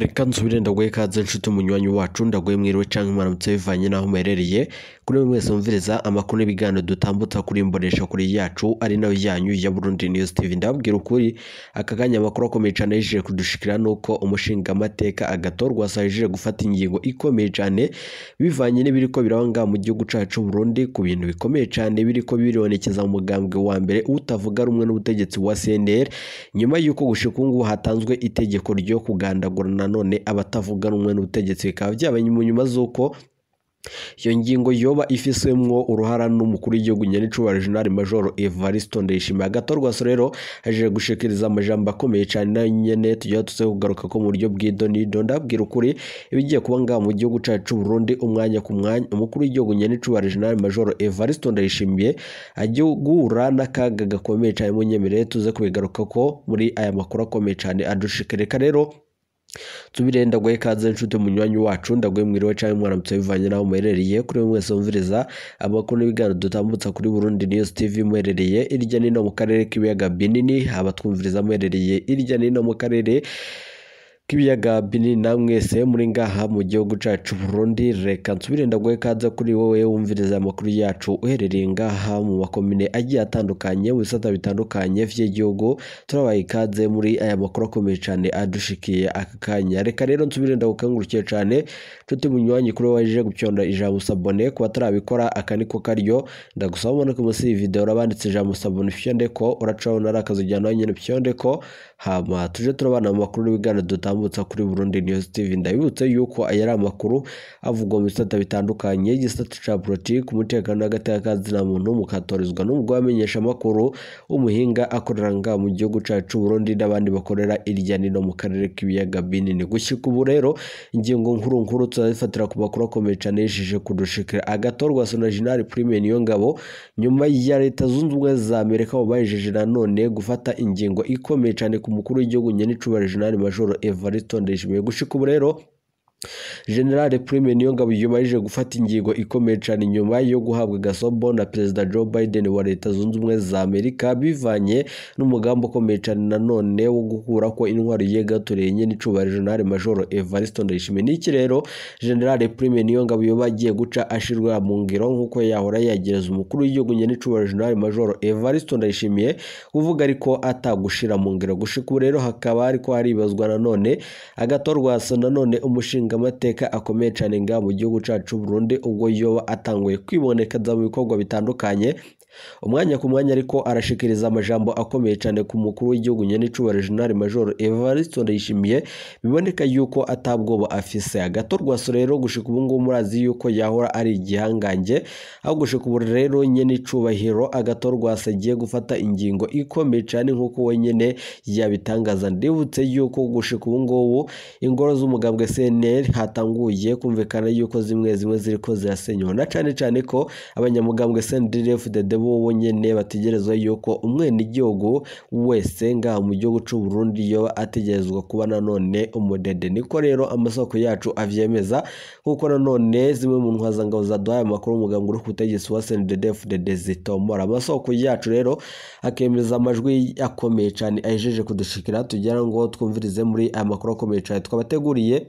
Reka nsubire ndaguhe ikaze nshuti munywanyi wacu, ndaguhe mwiriwe canke mwaramutse bivanye n'aho muherereye. Kuri mwe mwese mwumviriza amakuru n'ibiganiro dutambutsa kuri imbonesha kuri yacu ari nayo yanyu ya Burundi News TV. Ndababwira ukuri, aka kanya amakuru akomeye cane yije kudushikira nuko umushingamateka Agathon Rwasa gufata ingingo ikomeye cane bivanye n'ibiriko biraba ngaha mu gihugu cacu Burundi, ku bintu bikomeye cane biriko biribonekeza mu mugambwe wa mbere utavuga rumwe n'ubutegetsi wa CNL, nyuma yuko gushika ubu ngubu hatanzwe itegeko ryo kugandagura nanone abatavuga rumwe n'ubutegetsi. Bikaba byabaye mu nyuma z'uko iyo ngingo yoba ifisemwo uruhara n'umukuru w'igihugu nyenicubahiro General Major Evariste Ndayishimiye. Agathon Rwasa rero aje gushikiriza amajambo akomeye cane nayo nyene tugiye tuze kugaruka ko mu buryo bw'idonido. Ndabwira ukuri ibigiye kuba ngaha mu gihugu cacu Burundi umwanya ku mwanya, umukuru w'igihugu nyenicubahiro General Major Evariste Ndayishimiye agiye guhura n'akaga gakomeye cane. Munyemerere tuze kubigaruka ko muri aya makuru akomeye cane adushikireka. Rero nsubire ndaguhe ikaze nshuti munywanyi wacu, ndaguhe mwiriwe canke mwaramutse bivanye n'aho muherereye. Kuri mwe mwese mwumviriza amakuru n'ibiganiro dutambutsa kuri Burundi News TV muherereye irya nino mu karere k'ibiyaga binini, abatwumviriza muherereye irya nino mu karere k'ibiyaga binini, namwese muri ngaha mu gihugu cacu Burundi. Reka nsubire ndaguhe ikaze kuri wowe wumviriza amakuru yacu uherereye ngaha mu makomine agiye atandukanye mu bisata bitandukanye vy'igihugu. Turabaye ikaze muri aya makuru akomeye cane adushikiye aka kanya. Reka rero nsubire ndagukengurukiye cane nshuti munywanyi kuri wowe waje gupyonda ijambo sabone. Ku batarabikora aka niko karyo, ndagusaba ubone ko munsi y'iyi video urabanditse ijambo sabone, ufyonde ko uracabona ari akazu ujyana nyene, ufyonde ko hama tuje turabana mu makuru n'ibiganiro dutambutsa kuri Burundi News TV. Ndabibutse yuko aya ari amakuru avugwa mu bisata bitandukanye, igisata ca politiki, umutekano n'agateka na muntu, mukatorizwa n'umugwi wamenyesha amakuru w'umuhinga akorera ngaha mu gihugu cacu Burundi n'abandi bakorera irya nino mu karere k'ibiyaga binini. Gushika ubu rero ingingo nkuru nkuru tuzazifatira ku makuru akomeye cane yishije kudushikira. Agathon Rwasa na General Prime Niyongabo nyuma ya Leta Zunze Ubumwe za Amerika babahejeje nanone gufata ingingo ikomeye cane ku mukuru w'igihugu nyenicubahiro General Major Evariste Ndayishimiye. Gushika ubu rero General Prime Niyongabo yubarije gufata ingingo ikomeye cane nyuma yo guhabwa gasobo na Perezida Joe Biden wa Leta Zunze Ubumwe za Amerika, bivanye n'umugambi ukomeye cane nanone wo gukura ko intwaro yegatoreye nyenicubahiro General Major Evariste Ndayishimiye. Niki rero General Prime Niyongabo yoba agiye guca ashirwa mu ngiro nkuko yahora yagereza umukuru w'igihugu nyenicubahiro General Major Evariste Ndayishimiye kuvuga ariko atagushira mu ngiro. Gushika ubu rero hakaba ariko haribazwa nanone Agathon Rwasa nanone umushinga amateka akomeye cane ngaha mu gihugu cacu Burundi, ubwo yoba atanguye kwibonekeza mu bikorwa bitandukanye umwanya ku mwanya, ariko arashikiriza amajambo akomeye cane ku mukuru w'igihugu nyenicubahiro General Major Evariste Ndayishimiye, biboneka yuko atabwoba afise. Agathon Rwasa rero gushika ubu ngubu murazi yuko yahora ari igihangange, aho gushika ubu rero nyenicubahiro Agathon Rwasa agiye gufata ingingo ikomeye cane nkuko wenyene yabitangaza. Ndibutse yuko gushika ubu ngubu ingoro z'umugambwe CNL hatanguye kumvikana yuko zimwe zimwe ziriko zirasenywa, na cane cane ko abanyamugambwe CNDD-FDD bo nyene bategerezwa yuko umwenegihugu wese ngaha mu gihugu c'u Burundi yoba ategerezwa kuba nanone umudede. Niko rero amasoko yacu avyemeza, kuko nanone zimwe mu ntwazangabo zaduhaye amakuru umugambwe uri ku butegetsi wa CNDD-FDD zitomora. Amasoko yacu rero akemeza amajwi akomeye cane ahejeje kudushikira, tugira ngo twumvirize muri aya makuru akomeye cane twabateguriye,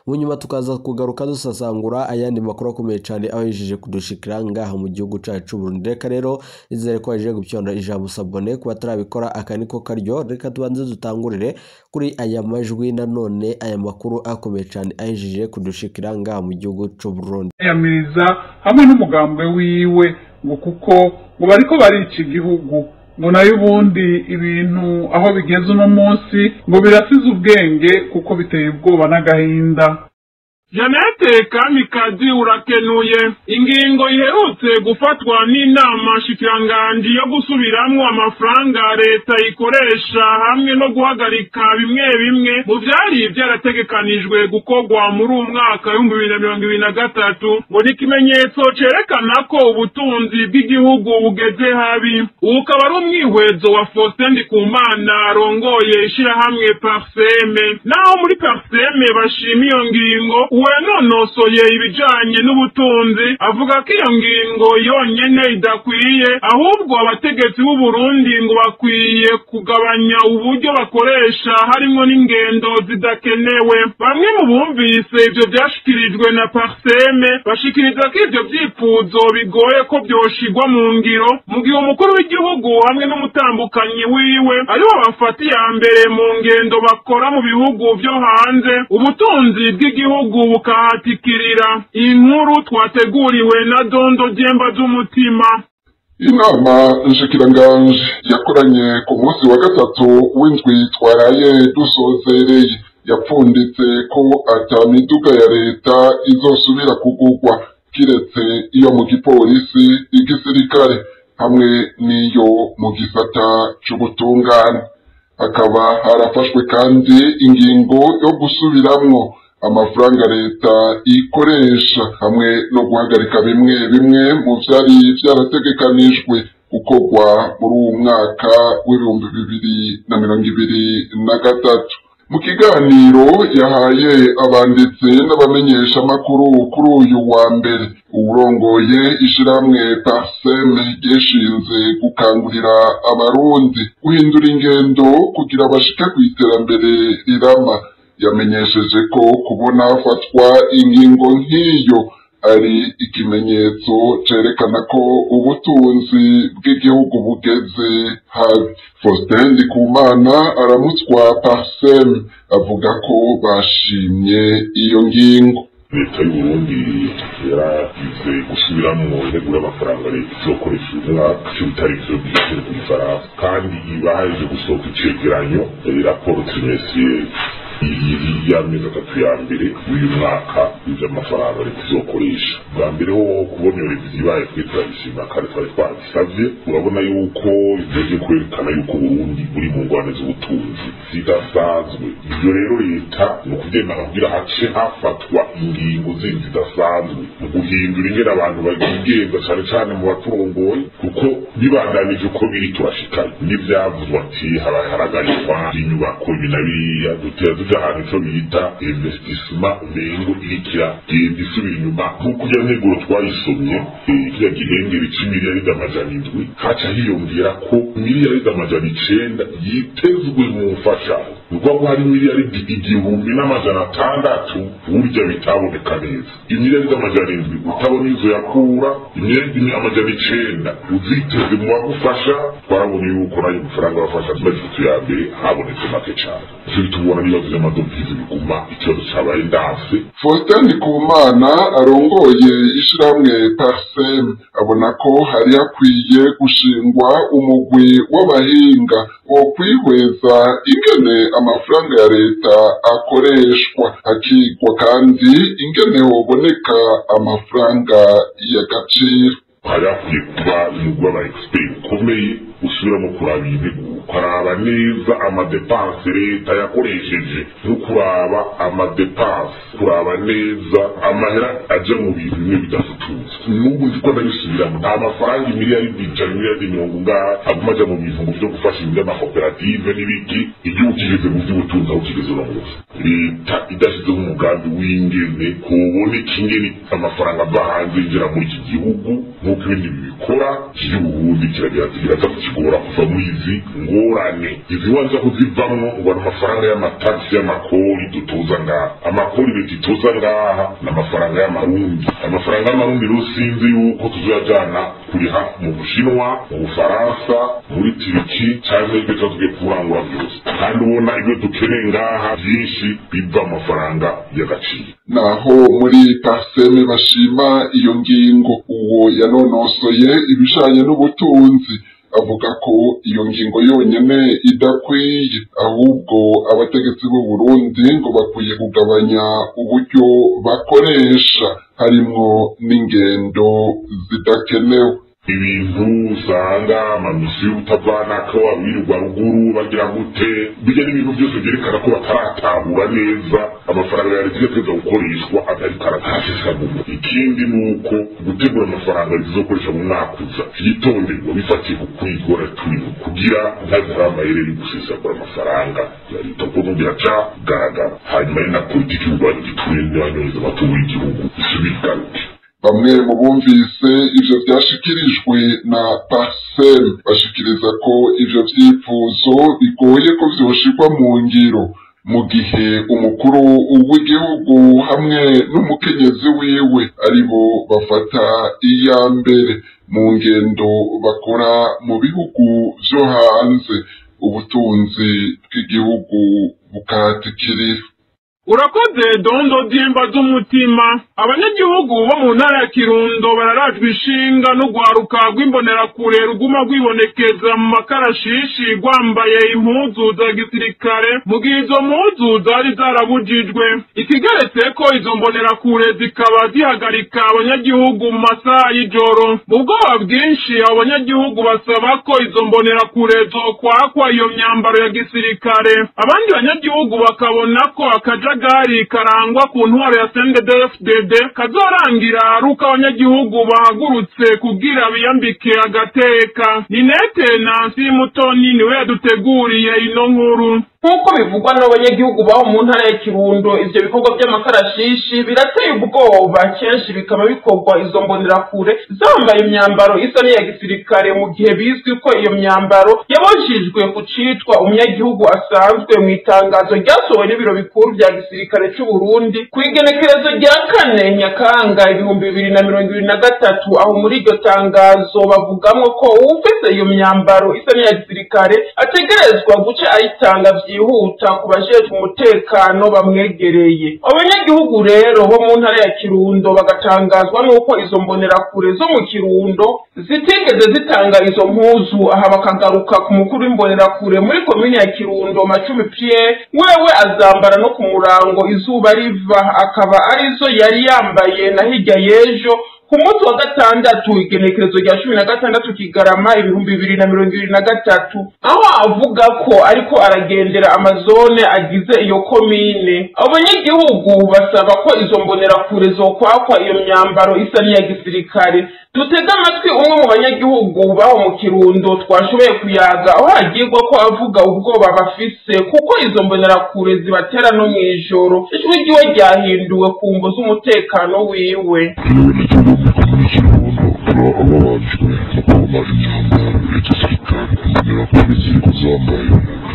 munyuma tukaza kugaruka dusasangura ayandi makuru akomeye cane ahejeje kudushikira ngaha mu gihugu cacu Burundi. Reka rero izere ko aje gupyonda ijambo sabone ku batarabikora aka niko karyo. Reka tubanze dutangurire kuri aya majwi nanone aya makuru akomeye cane ahejeje kudushikira ngaha mu gihugu c'u Burundi. Yamiriza hamwe n'umugambwe wiwe ngo kuko ngo bariko barica igihugu, ngo nayo ubundi ibintu aho bigeze uno munsi ngo birasize ubwenge kuko biteye ubwoba n'agahinda. Jeannette Kamikazi urakenuye. Ingingo iherutse gufatwa n'inama nshikiranganji yo gusubiramwo amafaranga leta ikoresha hamwe no guhagarika bimwe bimwe mu vyari vyarategekanijwe gukorwa muri uyu mwaka 2023 ngo ni ikimenyetso cerekana ko ubutunzi bw'igihugu bugeze habi. Ubu ukaba ari umwihwezo wa Faustin Ndikumana arongoye ishirahamwe Parseme. Naho muri Parseme bashima iyo ngingo, Uwo yanonosoye ibijanye n'ubutunzi avuga ko iyo ngingo yonyene idakwiye, ahubwo abategetsi b'u Burundi ngo bakwiye kugabanya uburyo bakoresha harimwo n'ingendo zidakenewe. Bamwe mu bumvise ivyo vyashikirijwe na Parseme bashikiriza ko ivyo vyifuzo bigoye ko vyoshigwa mu ngiro mu gihe umukuru w'igihugu hamwe n'umutambukanyi wiwe aribo bafata iya mbere mu ngendo bakora mu bihugu vyo hanze, ubutunzi bw'igihugu bukahatikirira. Inkuru twateguriwe na Dondo Jemba z'umutima. Inama nshikiranganji yakoranye ku munsi wa gatatu w'indwi twaraye dusozereye yapfunditse ko ata miduga ya leta izosubira kugurwa kiretse iyo mu gipolisi, igisirikare hamwe n'iyo mu gisata c'ubutungane. Hakaba harafashwe kandi ingingo yo gusubiramwo amafaranga leta ikoresha hamwe no guhagarika bimwe bimwe mu vyari vyarategekanijwe gukorwa muri uwu mwaka w'2023. Mu kiganiro yahaye abanditsi n'abamenyeshamakuru kuri uyu wa mbere, uwurongoye ishirahamwe Parseme ryishinze gukangurira abarundi guhindura ingendo kugira bashike kw'iterambere rirama, yamenyesheje ko kubona hafatwa ingingo nk'iyo ari ikimenyetso cerekana ko ubutunzi bw'igihugu bugeze habi. Faustin Ndikumana aramutswa Parseme avuga ko bashimye iyo ngingo. Leta y'Uburundi yaragize gusubiramwo integuro y'amafaranga leta izokoresha uyu mwaka, ico bitari ivyo bwite ku gifaransa, kandi iba haje gusohoka icegeranyo, raporo trimestrielle y'amezi 3 ya mbere w'uyu mwaka ivy'amafaranga leta izokoresha. Bwa mbere ho kubona iyo reviziyo ibaye twe turabishima kandi twari twabisavye. Urabona yuko ivyo kwerekana yuko Burundi buri mu ngorane z'ubutunzi zidasanzwe. Ivyo rero leta ni ukuvyemera kugira hace hafatwa ingingo zindi zidasanzwe mu guhindura ingene abantu bagigenza, cane cane mu baturongoye, kuko bibandanije uko biri turashikayo. N'ivyavuzwe ati harahagarikwa inyubako ibi na biriya, dutera tuja ahantu ico bita investissement umengo irikira genda isubira inyuma. Nk'uko iyo nteguro twayisomye, kiriya gihengeri c'imiliyaridi 700 haca hiyongera ko miliyaridi 900 yitezwe mu mfashanyo. Ni ukuvuga ko hari miliyaridi 1600 burya bitaboneka neza. Imiliyaridi 700 utabona izo yakura, imiliyaridi 900 uziteze mu bagufasha. Twarabonye yuko nayo mafaranga bafasha mu mezi 3 ya mbere habonetse make cane. Ivyo tubona n'ibibazo vy'amadovize biguma ikibazo cabaye ndanse. Faustin Ndikumana arongoye ishirahamwe Parseme abona ko hari hakwiye gushingwa umugwi w'abahinga wo kwihweza ingene amafaranga ya leta akoreshwa, hakigwa kandi ingene hoboneka amafaranga y'agaciro. Hari hakwiye kuba umugwi w'aba expert ukomeye usubiramo kuraba iyi nteguro, ukaraba neza amadepanse leta yakoresheje, no kuraba amadepanse, kuraba neza amahera aja mu bintu bimwe bidafututse. N'ubu ndiko ndabisubiramo, nta mafaranga imiliyaridi 100, miliyaridi 40 ngaha aguma aja mu bintu ngo vyo gufasha ibintu vy'amakoperative n'ibiki. Igihugu kigeze mu vy'ubutunzi aho kigeze uno munsi, leta idashizeho umugambi w'ingene hoboneka ingene amafaranga ava hanze yinjira muri iki gihugu nk'uko ibindi bibikora, iki gihugu ubundi kiraza kukigora kuva muri izi ngorane. Izi wanza kuzivamwo ngo ni amafaranga y'amatagisi y'amakori dutoza ngaha. Amakori leta itoza ngaha ni amafaranga y'amarundi. Amafaranga y'amarundi rero sinzi yuko tuzoyajana kuriha mu Bushinwa, mu Bufaransa, muri Turiki canke ibyo tuba tugiye kurangura vyose, kandi ubona ibyo dukeneye ngaha vyinshi biva mu mafaranga y'agaciro. Naho muri Parseme bashima iyo ngingo, uwo yanonosoye ibijanye n'ubutunzi avuga ko iyo ngingo yonyene idakwiye, ahubwo abategetsi b'u Burundi ngo bakwiye kugabanya uburyo bakoresha harimwo n'ingendo zidakenewe. Ibintu usanga amamisiyo y'ubutavanako abirirwa ruguru bagira gute, bijya n'ibintu byose byerekana ko bataratahura neza amafaranga ya leta igategerezwa gukoreshwa atariko arasesagurwa. Ikindi ni uko gutegura amafaranga leta izokoresha mu mwaka uza vyitonderwa bifatiye ku kwigora turimo, kugira ntazari amayeri yo gusesagura amafaranga ya leta, kuko biracagaragara. Hanyuma ari na politiki y'urwanya igiturire n'abanyonzi amatungo y'igihugu isubire igaruke. Bamwe mu bumvise ivyo vyashikirijwe na Parsem bashikiriza ko ivyo vyifuzo bigoye ko vyoshirwa mu ngiro mu gihe umukuru w'igihugu hamwe n'umukenyezi wiwe aribo bafata iya mbere mu ngendo bakora mu bihugu vyo hanze, ubutunzi bw'igihugu bukahatikirira. Urakoze Dondo Dimba z'umutima. Abanyagihugu bo mu ntara ya Kirundo bararajwe ishinga n'ugwaruka rw'imbonerakure ruguma rwibonekeza mu makarashishi rwambaye impuzu za gisirikare, mu gihe izo mpuzu zari zarabujijwe. Ikigeretse ko izo mbonerakure zikaba zihagarika abanyagihugu mu masaha y'ijoro. Mu bwoba bwinshi abo banyagihugu basaba ko izo mbonerakure zokwakwa iyo myambaro ya gisirikare. Abandi banyagihugu bakabona ko akajagari karangwa ku ntwaro ya CNDD-FDD kazorangira ari uko abanyagihugu bahagurutse kugira biyambike agateka. Ninete Nancy Mutoni niwe yaduteguriye ino nkuru. Nk'uko bivugwa n'abanyagihugu baho mu ntara ya Kirundo, ivyo bikorwa by'amakarashishi birateye ubwoba, kenshi bikaba bikorwa izo mbonerakure zambaye imyambaro isa n'iya gisirikare, mu gihe bizwi ko iyo myambaro yabujijwe ku citwa umunyagihugu asanzwe. Mu itangazo ryasohowe n'ibiro bikuru vya gisirikare c'u Burundi ku igenekerezo rya 4 Nyakanga 2023, aho muri iryo tangazo bavugamwo ko uwufise iyo myambaro isa n'iya gisirikare ategerezwa guca ayitanga vyihuta ku bajejwe umutekano bamwegereye. Abanyagihugu rero bo mu ntara ya Kirundo bagatangazwa n'uko izo mbonerakure zo mu Kirundo zitigeze zitanga izo mpuzu. Aha bakagaruka ku mukuru w'imbonerakure muri komine ya Kirundo, Macumi Pierre, wewe azambara no ku murango izuba riva, akaba arizo yari yambaye na hirya y'ejo ku munsi wa gatandatu igenekerezo rya 16 Kigarama 2023, aho avuga ko ariko aragendera amazone agize iyo komine. Abanyagihugu basaba ko izo mbonerakure zokwakwa iyo myambaro isa n'iya gisirikare. Dutege amatwi umwe mu banyagihugu baho mu Kirundo twashoboye kuyaga, aho hagirwa ko avuga ubwoba bafise kuko izo mbonerakure zibatera no mw'ijoro. Ijwi ryiwe ryahinduwe ku mvo z'umutekano wiwe. Ababajwe no kubona imyambaro ya gisirikare imbonerakure ziriko zambaye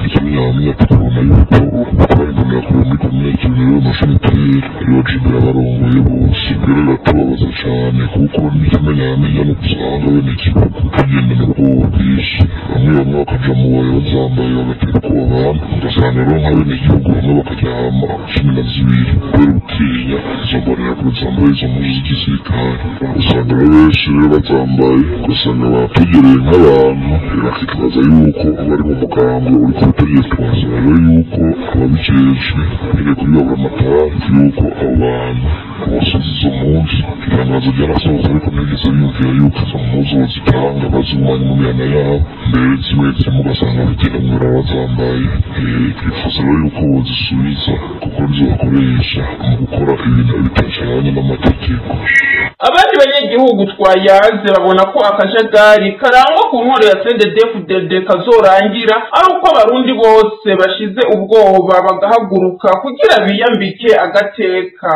ikimenyamenya, tukabona yuko gutwara imbonerakure muri komine Kirundo y'amashami Pierre ariyo aja abarongoye bose. Rero biratubabaza cane kuko n'ikimenyamenya no gusanga bene igihugu tugendana ubwoba bwinshi, bamwe bamwe bakaja mu bayo bazambaye bagatera ubwoba abantu, ugasanga rero nka bene igihugu bamwe bakaryama 12 kubera gutinya izo mbonerakure zambaye izo mpuzu z'igisirikare. Usanga rero benshi rero bazambaye, ugasanga batugereye nk'abantu bakitwaza yuko bari mu mugambwe uri ku butegetsi. Twasaba rero yuko ababijejwe mbere kuri babura amatara yuko abo bantu bose izo mpuzu, itangazo ryarasohotse ariko ntibigeze biyumvira yuko izo mpuzu bazitanga bazigumanye mu mihana yabo, mbere zimwe zimwe ugasanga bagenda mw'ibarabara bazambaye. Twifuza rero yuko bozisubiza kuko nizo bakoresha mu gukora ibintu bitajanye n'amategeko. Abandi banyagihugu twayaze babona ko akajagari karangwa ku ntwaro ya CNDD-FDD kazorangira ari uko abarundi bose bashize ubwoba bagahaguruka kugira biyambike agateka.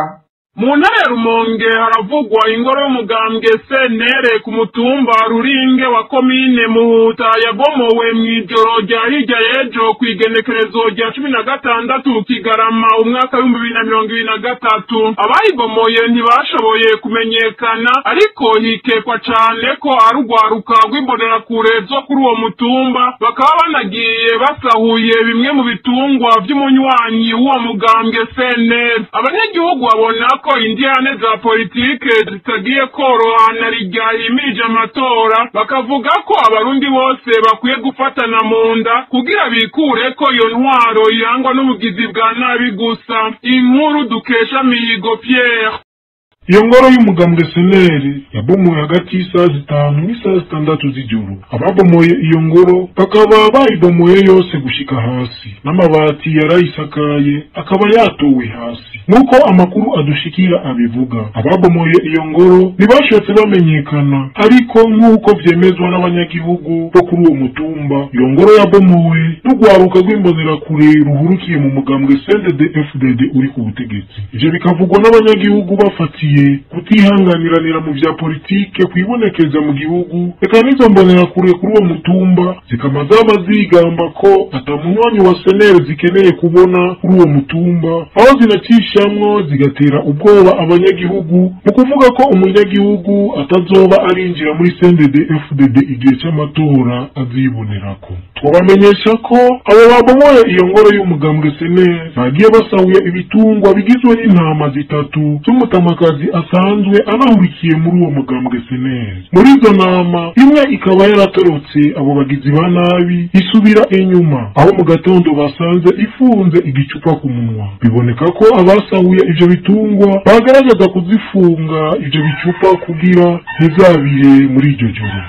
Mu ntara ya Rumonge haravugwa ingoro y'umugambwe CNL ku mutumba Ruringe wa komine Muhuta yabomowe mw'ijoro rya hirya y'ejo kw'igenekerezo rya 16 Kigarama umwaka 2023. Abayibomoye ntibashoboye kumenyekana, ariko hikekwa cane ko ari urwaruka rw'imbonerakure zo kuri uwo mutumba, bakaba banagiye basahuye bimwe mu bitungwa vy'umunywanyi w'uwo mugambwe CNL. Abanyagihugu babona ko indiyane za politike zitagiye koroha na rirya yimirije amatora, bakavuga ko abarundi bose bakwiye gufatana mu nda kugira bikure ko iyo ntwaro irangwa n'ubugizi bwa nabi gusa. Inkuru dukesha Mihigo Pierre. Iyo ngoro y'umugambwe SNL yabomoye hagati y'isaha 5 n'isaha 6 z'ijoro. Ababomoye iyo ngoro bakaba bayibomoye yose gushika hasi, n'amabati yarayisakaye akaba yatowe hasi, nk'uko amakuru adushikira abivuga. Ababomoye iyo ngoro ntibashotse bamenyekana, ariko nk'uko vyemezwa n'abanyagihugu bo kuri uwo mutumba, iyo ngoro yabomowe n'urwaruka rw'imbonerakure ruhurukiye mu mugambwe CNDD-FDD uri ku butegetsi. Ivyo bikavugwa n'abanyagihugu bafatiye kutihanganiranira mu vya politike kwibonekeza mu gihugu. Eka n'izo mbonerakure kuri uwo mutumba zikama zama zigamba ko ata munywanyi wa SNL zikeneye kubona kuri uwo mutumba, aho zinacishamwo zigatera ubwoba abanyagihugu mu kuvuga ko umunyagihugu atazoba arinjira muri CNDD-FDD igihe c'amatora azibonerako. Twabamenyesha ko abo babomoye iyo ngoro y'umugambwe SNL bagiye basahuye ibitungwa bigizwe n'intama 3 z'umutamakazi asanzwe anahurikiye muri uwo mugambwe SNL. Muri izo ntama imwe ikaba yaratorotse abo bagizi ba nabi isubira inyuma, aho mu gatondo basanze ifunze igicupa ku munwa. Biboneka ko abasahuye ivyo bitungwa bagaragaza kuzifunga ivyo bicupa kugira ntizabire muri iryo joro.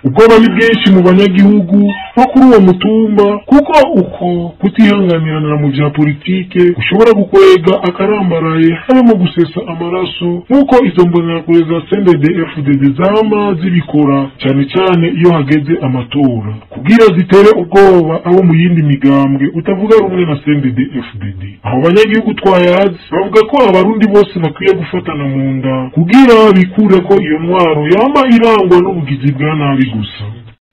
Ubwoba ni bwinshi mu banyagihugu bo kuri uwo mutumba, kuko uko kutihanganiranira mu vya politike ushobora gukwega akarambaraye harimo gusesa amaraso, nk'uko izo mbonerakure za CNDD-FDD zama zibikora cyane cyane iyo hageze amatora, kugira zitere ubwoba abo mu yindi migambwe utavuga rumwe na CNDD-FDD. Aho banyagihugu twayazi bavuga ko abarundi bose bakwiye gufatana mu nda kugira bikure ko iyo ntwaro yama irangwa n'ubugizi bwa nabi gusa.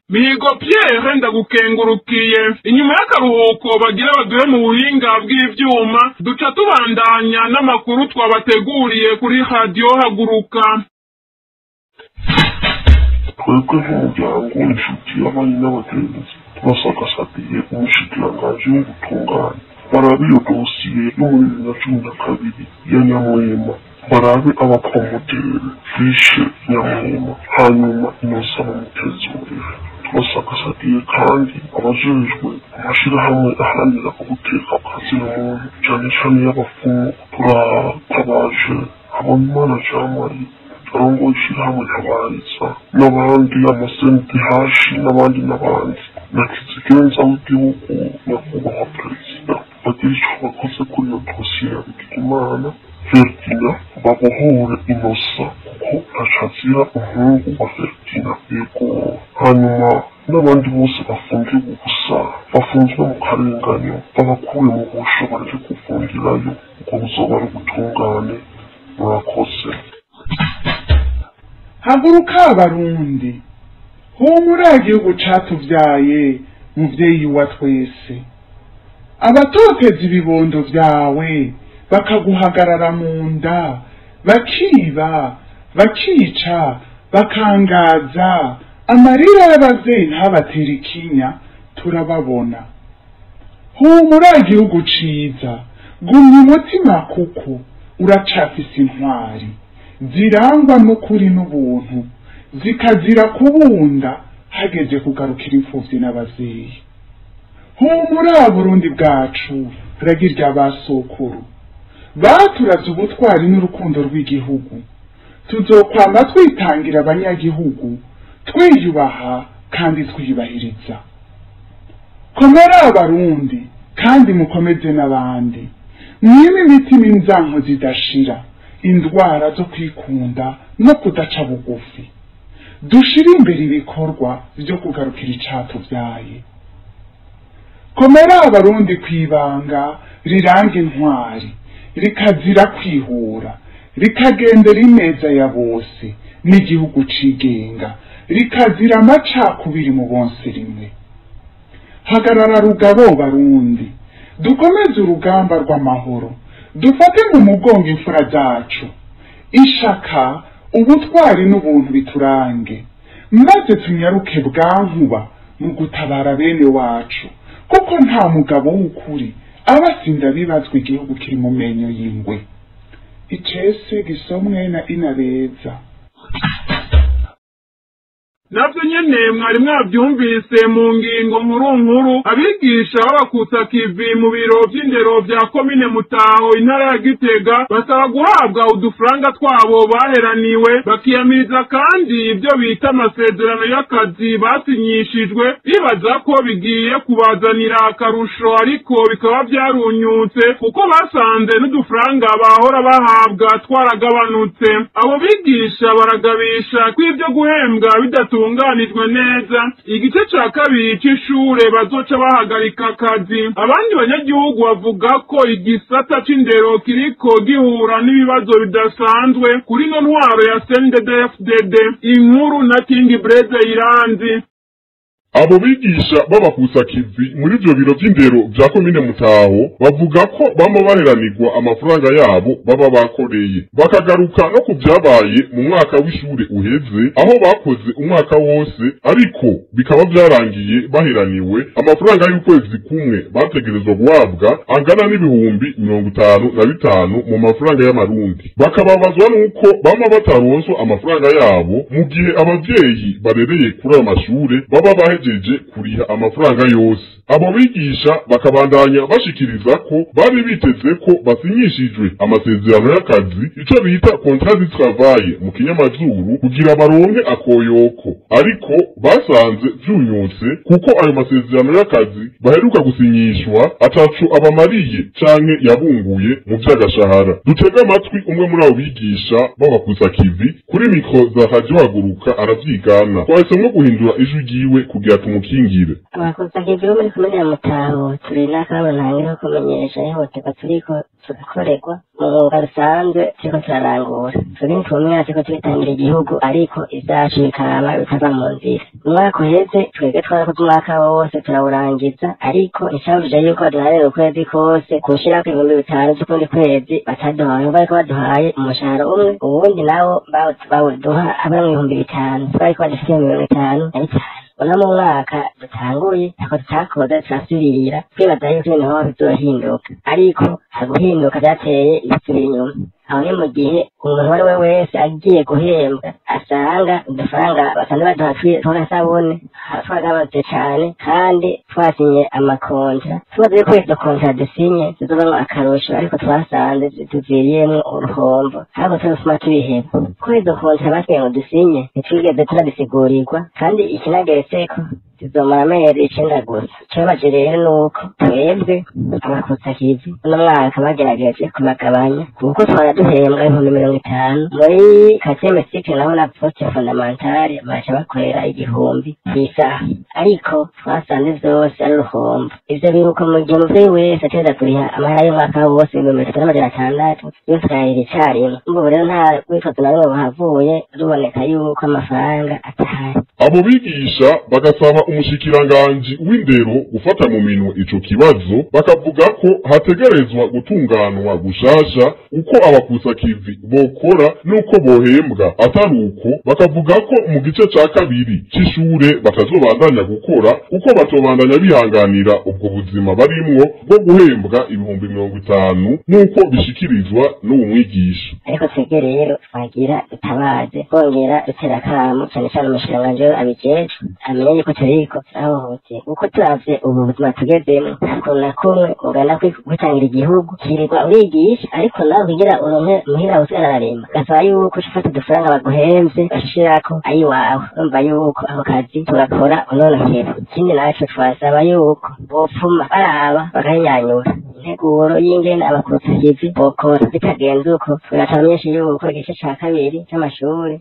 Mihigo Pierre ndagukengurukiye. Inyuma y'akaruhuko bagira baduhe mu buhinga bw'ivyuma, duca tubandanya n'amakuru twabateguriye kuri Radio Haguruka. Twebwe nk'umuryango inshuti y'abanyi n'abagenzi turasakasabiye umushikiranganji w'ubutungane barabe iyo dosiye yo muri 2012 ya Nyamwema, barabe abapromoteri bishe Nyamwema, hanyuma inosa bamutezurire. Turasakasabiye kandi abajejwe amashirahamwe aharanira uguteka akazina muntu, cane cane y'abapfumu. Turatabaje Habonimana Jean Marie arongoye ishirahamwe Ntabariza n'abandi, amasendihashi n'abandi n'abandi, na kizigenza w'igihugu nyakubahwa perezida, bagira ico bakoze kuri iyo dosiye ya Bigirimana Ferdina, babohore Inosa kuko ntacazira umuhungu wa Ferdina. Yego, hanyuma n'abandi bose bafungiwe ubusa, bafunzwe mu karenganyo, babakure mu busho bareke kuvungirayo, ubwo buzoba ari ubutungane. Murakoze. Haguruka abarundi, humura igihugu catuvyaye, muvyeyi wa twese. Abatoteza ibibondo vyawe bakaguhagarara mu nda, bakiba, bakica, bakangaza, amarira y'abavyeyi ntabatera ikinya, turababona. Humura igihugu ciza, gumya umutima kuko uracafise intwari zirangwa n'ukuri n'ubuntu, zikazira kubunda hageze kugarukira imfuvyi n'abavyeyi. Humura Burundi bwacu, ragirya basokuru baturaze ubutwari n'urukundo rw'igihugu. Tuzokwama twitangira abanyagihugu, twiyubaha kandi twiyubahiriza. Komera abarundi kandi mukomeze n'abandi, mwime imitima inzanko zidashira, indwara zo kwikunda no kudaca bugufi. Dushire imbere ibikorwa vyo kugarukira icatuvyaye. Komera abarundi kwibanga riranga intwari, rikazira kwihura, rikagendera ineza ya bose n'igihugu cigenga, rikazira amacakubiri mu bonse rimwe. Hagarara rugabo barundi, dukomeze urugamba rw'amahoro, dufate mu mugongo imfura zacu, ishaka ubutwari n'ubuntu biturange, maze tunyaruke bwankuba mu gutabara bene wacu, kuko nta mugabo w'ukuri abasinda bibazwa igihugu kiri mu menyo y'ingwe. Icese gisomwe na Inabeza. Navyo nyene mwari mwavyumvise mu ngingo nkuru nkuru. Abigisha b'abakutsa kivi mu biro vy'indero vya komine Mutaho intara ya Gitega basaba guhabwa udufaranga twabo baheraniwe, bakiyamiriza kandi ibyo bita amasezerano y'akazi basinyishijwe, bibaza ko bigiye kubazanira akarusho, ariko bikaba vyarunyutse kuko basanze n'udufaranga bahora bahabwa twaragabanutse. Abo bigisha baragabisha ko ivyo guhembwa bidatunganijwe neza, igice ca kabiri c'ishure bazoca bahagarika akazi. Abandi banyagihugu bavuga ko igisata c'indero kiriko gihura n'ibibazo bidasanzwe kuri no ntwaro ya CNDD-FDD. Inkuru na King Breze Iranzi. Abo bigisha b'abakusa kivi muri ivyo biro vy'indero vya komine Mutaho bavuga ko bama baheranirwa amafaranga yabo baba bakoreye, bakagaruka no ku vyabaye mu mwaka w'ishure uheze aho bakoze umwaka wose ariko bikaba vyarangiye baheraniwe amafaranga y'ukwezi kumwe bategerezwa guhabwa angana n'ibihumbi 55 mu mafaranga y'amarundi. Bakababazwa n'uko bama bataronswa amafaranga yabo mu gihe abavyeyi barereye kuri ayo mashure baba bahejeje kuriha amafaranga yose. Abo bigisha bakabandanya bashikiriza ko bari biteze ko basinyishijwe amasezerano y'akazi, ico bita contrat de travail mu kinyamazuru, kugira baronke akoyoko, ariko basanze vyunyutse kuko ayo masezerano y'akazi baheruka gusinyishwa ataco abamariye canke yabunguye mu vy'agashahara. Dutega amatwi umwe muri abo bigisha b'abakusa kivi kuri mikro za Radio Haguruka aravyigana. Twahisemwo guhindura ijwi ryiwe kugira tumukingire. Abakusa kivi bo muri komine ya Mutaho turi n'akabo ntangire kumenyesha ihohoterwa turiko turakorerwa mu mwuga rusanzwe turiko turarangura. Twebwe ntitwomenya turiko turitangira igihugu, ariko ivyacu bikaba bitava mu nzira. Umwaka uheze twebwe twarakoze umwaka wose turawurangiza, ariko icabujije yuko baduharira ukwezi kose gushirako 5000 z'ukundi kwezi bataduhaye. Bariko baduhaye umushahara umwe, uwundi nawo bawuduha hamwe mu 5000, twariko badufitiye 55. Uno mu mwaka dutanguye ntako tutakoze turasubirira twibaza yuko ibintu hoba bizohinduka, ariko haguhinduka vyateye bisubira inyuma. Aho ni mu gihe umuntu uwo ari we wese agiye guhembwa asanga udufaranga basanzwe baduha tw'agasabune twagabanutse cane, kandi twasinye amakontra tubaza yuko izo kontra dusinye zizovamwo akarusho, ariko twasanze tuviriyemwo uruhombo ahubwo turifuma tubiheba. Ko izo kontra batubwiye ngo dusinye ntitwigeze turadusigurirwa, kandi ikinageretseko tuzomara amezi 9 gusa. Ikibabaje rero nuko twebwe abakusa kivi uno mwaka bagerageje kubagabanya, kuko twara duhembwa 50,000 muri quatrième cycle, naho na poste fondamentale baca bakorera 1000 kw'isaha, ariko twasanze vyose ari uruhombo. Ivyo biruko mu gihe umuvyeyi wese ategerezwa kuriha amahera y'umwaka wose 3600 yose akayarira icarimwe. Ubu rero nta rwitwazo na rumwe buhavuye ruboneka yuko amafaranga atahari. Abo bigisha bagasaba umushikiranganji w'indero gufata mu minwe ico kibazo, bakavuga ko hategerezwa gutunganwa gushasha uko abakusa kivi bokora nuko bohembwa, atari uko bakavuga ko mu gice ca kabiri c'ishure batazobandanya gukora kuko batobandanya bihanganira ubwo buzima barimwo bwo guhembwa 50,000 nk'uko bishikirizwa n'uwo mwigisha. Ariko twebwe rero twagira dutabaze kongera dutera akamo cane cane umushikiranganji abijejwe amenye yuko turiko turahohoterwa, kuko turavye ubu buzima tugezemwo nta kuntu na kumwe ugana kwitangira igihugu kirirwa urigisha, ariko nawe kugira uronke muhira usigarararima gasaba yuko uca ufata udufaranga baguhemvye bashishirako ayiwawe, urumva yuko ako kazi tugakora unonokera. Ikindi naco twasaba yuko bopfuma baraba bakahinyanyura integuro y'ingene abakusa kivi bokora. Bitagenze uko tugacamenyesha yuko igice ca kabiri c'amashuri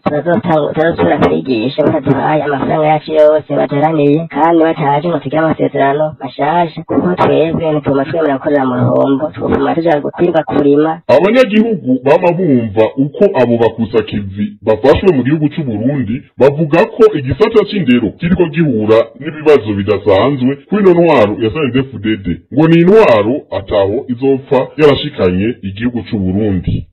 tuzosubira kwigisha bataduhaye amafaranga yacu yose bateraniye, kandi bataje ngo tugire amasezerano mashasha, kuko twebwe ntituma twemera gukorera mu ruhombo, twopfuma tuja kwirirwa kurima. Abanyagihugu bama bumva uko abo bakusa kivi bafashwe mu gihugu c'u Burundi, bavuga ko igisata c'indero kiriko gihura n'ibibazo bidasanzwe kuri ino ntwaro ya CNDD-FDD, ngo ni intwaro ataho izopfa yarashikanye igihugu c'u Burundi.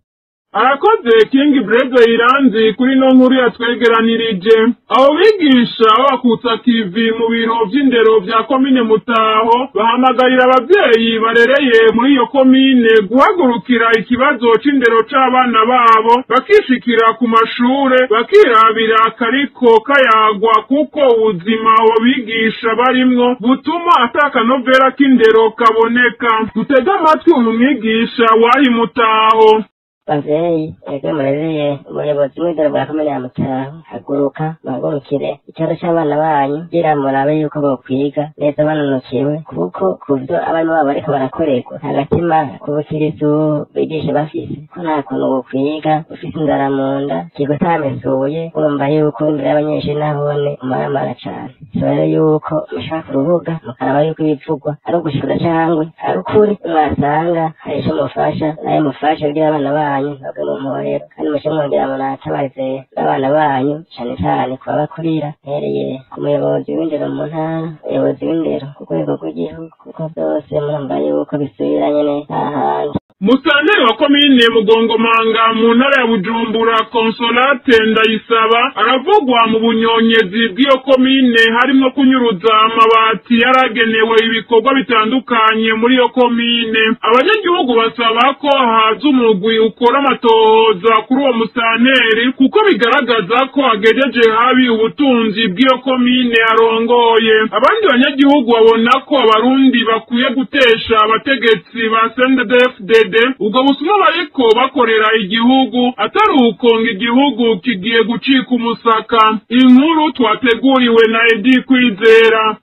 Arakoze King Bredo Iranzi kuri no nkuru yatwegeranirije. Abo bigisha bakutsa TV mu biro vy'indero vya komine Mutaho bahamagarira abavyeyi barereye muri iyo komine guhagurukira ikibazo c'indero c'abana babo, bakishikira ku mashure bakirabira akariko kayagwa, kuko ubuzima abo bigisha barimwo butuma atakanovera k'indero kaboneka. Dutege amatwi umwigisha wahi Mutaho. Bavyeyi ege murereye umuyobozi w'indero bwa komine ya Mutaho, haguruka muhagurukire ikibazo c'abana banyu kugira murabe yuko bokwiga neza banonokewe, kuko kuvyo abarimu babo bariko barakorerwa nta gatima k'ubukirisu bigisha bafise, ko nta kuntu wokwiga ufise inzara mu nda ikigo utamesuye, urumva yuko imbere y'abanyeshuri nahone umaramara cane. Bisaba rero yuko mushaka urubuga mukaraba yuko ibivugwa ari ugushikuza cangwe ari ukuri, mwasanga hari ico mufasha nawe mufashe kugira abana banyu ntabwo mu mporero, kandi mushe mwongera munatabarize n'abana banyu cane cane ku babakurira, mpereye ku muyobozi w'indero mu ntara, umuyobozi w'indero ku rwego rw'igihugu, kuko vyose murumva yuko bisubira nyene hahandi. Musitanteri wa komine Mugongomanga mu ntara ya Bujumbura Consolate Ndayisaba aravugwa mu bunyonyezi bw'iyo komine, harimwo kunyuruza amabati yaragenewe ibikorwa bitandukanye muri iyo komine. Abanyagihugu basaba ko haza umugwi ukora amatohoza kuri uwo musitanteri, kuko bigaragaza ko agejeje habi ubutunzi bw'iyo komine arongoye. Abandi banyagihugu babona ko abarundi bakwiye gutesha abategetsi ba CNDD-FDD ubwo busuma bariko bakorera igihugu, atari uko ngo igihugu kigiye gucika umusaka. Inkuru twateguriwe na Edi Kwizera.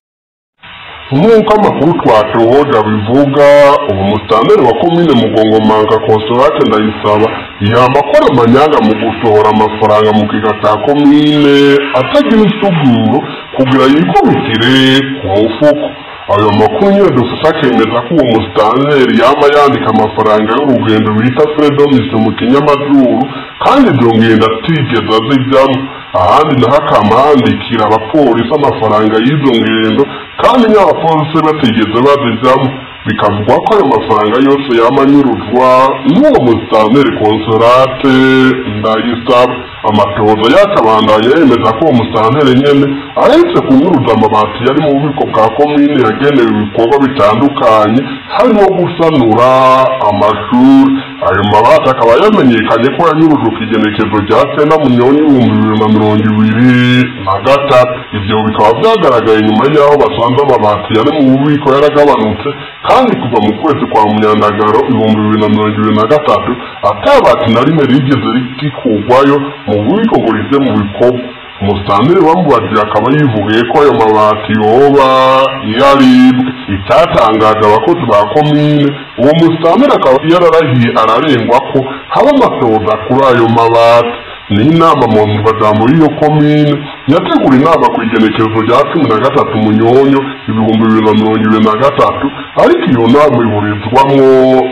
Nk'uko amakuru twatohoja bivuga, ubu musitanteri wa komine Mugongomanga Consolate Ndayisaba yama akora amanyanga mu gusohora amafaranga mu kigega ca komine atagira insuguro kugira yikubitire ku mufuko. Ayo makuru nyene dufise akemeza ko uwo musitanteri yama yandika amafaranga y'urugendo bita fredomise mu kinyamazuru, kandi izo ngendo atigeze azijamwo. Ahandi naho akama yandikira abapolisi amafaranga y'izo ngendo, kandi n'abapolisi batigeze bazijamwo. Bikavugwa ko ayo mafaranga yose yama anyuruzwa n'uwo musitanteri Consolate Ndayisaba. Amatohoza yakabandanya yemeza ko uwo musitanteri nyene aherutse kunyuruza amabati yari mu bubiko bwa komine yagenewe ibikorwa bitandukanye, harimo gusanura amashuri. Ayo mabati akaba yamenyekanye ko yanyurujwe kw'igenekezo rya 9 Munyoni 2023. Ivyo bikaba vyagaragaye nyuma y'aho basanze amabati yari mu bubiko yaragabanutse, kandi kuva mu kwezi kwa Munyandagaro 2023 atabati na rimwe rigeze rikikurwayo mu bubiko ngo rize mu bikorwa. Umusitanteri bamubajije akaba yivugiye ko ayo mabati yoba yaribwe. Icyatangaje abakozi ba komine, uwo musitanteri akaba yararahiye ararengwa ko haba amatohoza kuri ayo mabati. Ni inama mu majambo y'iyo komine yategura inama ku igenekerezo rya 13 Munyonyo 2023, ariko iyo nama iburizwamwo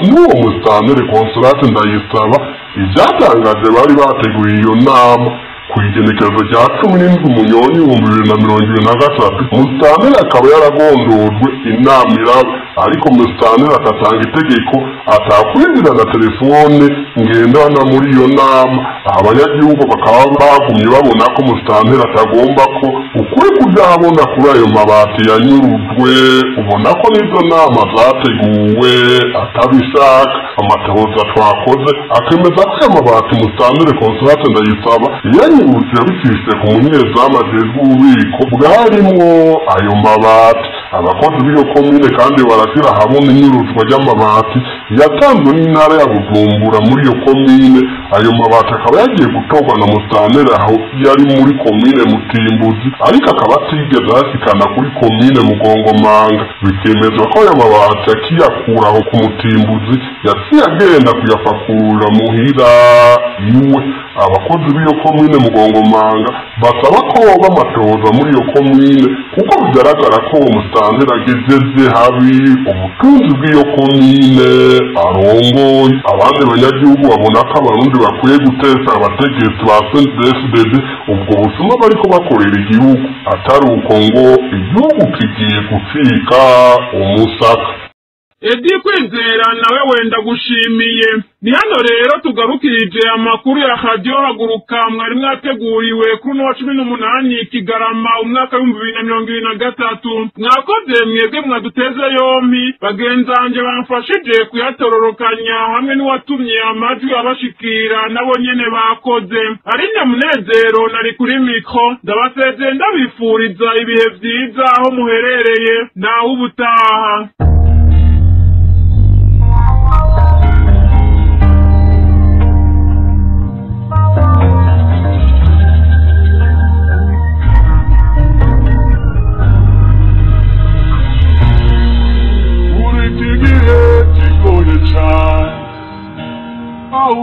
n'uwo musitanteri Consolate Ndayisaba. Ivyatangaje bari bateguye iyo nama ku igenekerezo rya 17 Munyonyo 2023, musitanteri akaba yaragondojwe inama iraba, ariko musitanteri agatanga itegeko atakwinjira na telefone ngendanwa muri iyo nama. Abanyagihugu bakaba bagumye babona ko musitanteri atagomba ko ukuri kujahabona kuri ayo mabati yanyurujwe, ubona ko n'izo nama zateguwe atabishaka. Amatohoza twakoze akemeza ko ayo mabati musitanteri Consolate Ndayisaba yanyuruje abicishije ku munyezamu ajejwe ububiko bwarimwo ayo mabati. Abakozi b'iyo komine kandi barashyira hamwe inyuruzwa ry'amabati yatanzwe n'intara ya Bujumbura muri iyo komine. Ayo mabati akaba yagiye gutorwa na musitanteri aho yari muri komine Mutimbuzi, ariko akaba atigeze ayashikana kuri komine Mugongomanga. Bikemezwa ko ayo mabati akiyakuraho ku Mutimbuzi yaciye agenda kuyapakurura muhira iwe. Abakozi b'iyo komine Mugongomanga basaba ko boba amatohoza muri iyo komine, kuko bigaragara ko uwo musitanteri agejeje habi ubutunzi bw'iyo komine arongoye. Abandi banyagihugu babona ko abarundi bakwiye gutesha abategetsi ba CNDD-FDD ubwo busuma bariko bakorera igihugu, atari uko ngo igihugu kigiye gucika umusaka. Edi Kwizera nawe wenda gushimiye. Ni hano rero tugarukirije amakuru ya Radio Haguruka mwari mwateguriwe kuri uno wa 18 Kigarama umwaka w'2023. Mwakoze mwebwe mwaduteze yompi, bagenzanje bamfashije kuyatororokanya hamwe n'uwatumye amajwi abashikira nabo nyene bakoze. Aline Munezero nari kuri mikro, ndabaseze ndabifuriza ibihe vyiza aho muherereye nawe ubutaha.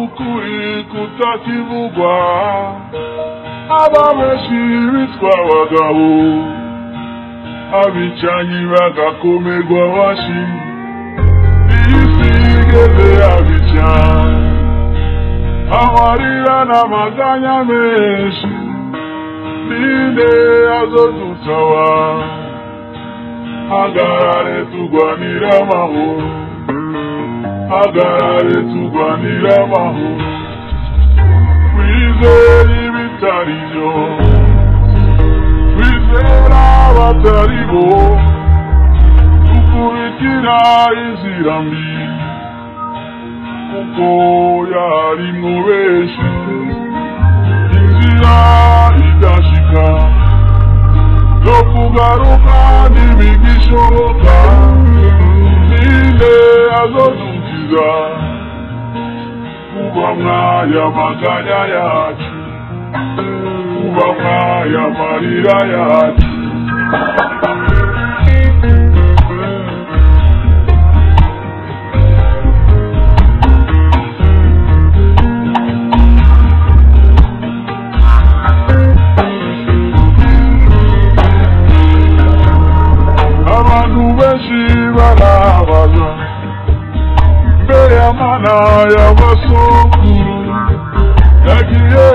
Ukuri kutakivugwa ababeshi bitwa abagabo abicanyi bagakomerwa bashi isi igeze abicanyi amarira n'amaganya menshi ninde azodutawa hagarare tugwanire amahoro hagarare tugwanire amahoro twizere ibitari byo twizera abatari bo dukurikira inzira mbi kuko yarimwo benshi inzira idashika yo kugaruka ntibigishoboka ninde azodukiza kuba mwaya maganya yacu kuba mwaya marira yacu. Abantu benshi barabaza mbere y'amana y'abasokuru yagiye.